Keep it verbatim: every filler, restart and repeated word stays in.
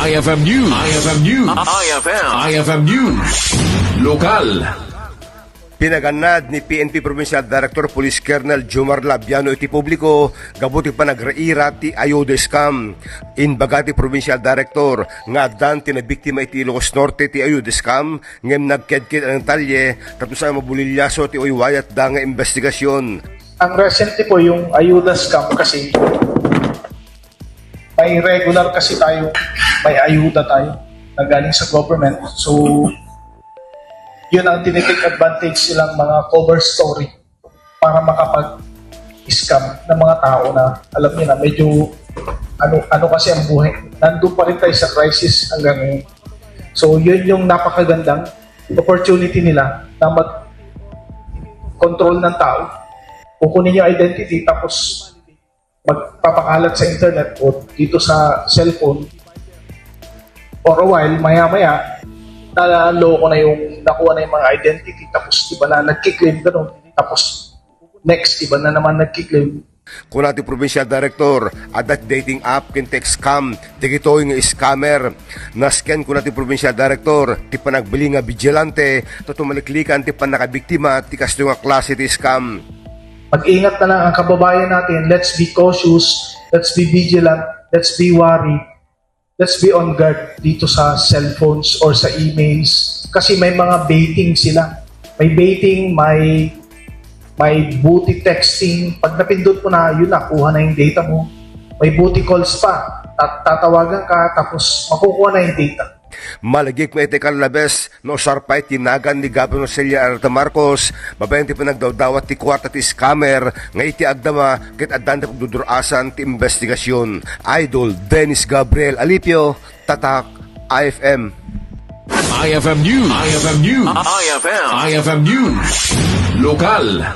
I F M News. I F M News. I F M. I F M News. Lokal. Pinagannad ni P N P Provincial Director Police Colonel Jomar Labiano iti publiko gapu ti panagraira ti ayuda scam. Inbaga ti Provincial Director nga addan ti nabiktima iti Ilocos Norte ti ayuda scam ngem nagkedked a detalye tapno sa mabulilyaso ti uywayatda nga investigasyon. Ang recently po, yung ayuda scam kasi may regular kasi tayo, may ayuda tayo na galing sa government. So, yun ang tinitake advantage nilang mga cover story para makapag-scam ng mga tao na alam niyo na medyo ano, ano kasi ang buhay. Nandun pa rin tayo sa crisis hanggang ngayon. So, yun yung napakagandang opportunity nila na mag-control ng tao. Kukunin yung identity tapos magpapakalat sa internet o dito sa cellphone for a while, maya-maya, naloko na yung, nakuha na yung mga identity, tapos iba na nagkiklaim ganun, tapos next, iba na naman nagkiklaim. Kuna ti Provincial Director, adda ti dating app ken text scam, dagitoy nga scammer. Nasken kuna ti Provincial Director, ti panagbalin nga vigilante, ta tumaliklikan ti pannakabiktima ti kastoy nga klase ti scam. Mag-ingat na lang ang kababayan natin. Let's be cautious. Let's be vigilant. Let's be wary. Let's be on guard dito sa cellphones or sa emails. Kasi may mga baiting sila. May baiting, may may booty texting. Pag napindot mo na, yun na, kuha na yung data mo. May booty calls pa. Tat- tatawagan ka, tapos makukuha na yung data. Malagip nga iti kallabes, nausar pay ti nagan ni Governor Celia Arta Marcos, babaen ti panagdawdawat ti kuarta ti scammer, nga iti agdama, ket addan ti pagdudur-asan ti investigasyon. Idol Dennis Gabriel Alipio, Tatak, I F M. I F M News. I F M News. I F M. I F M News. Lokal.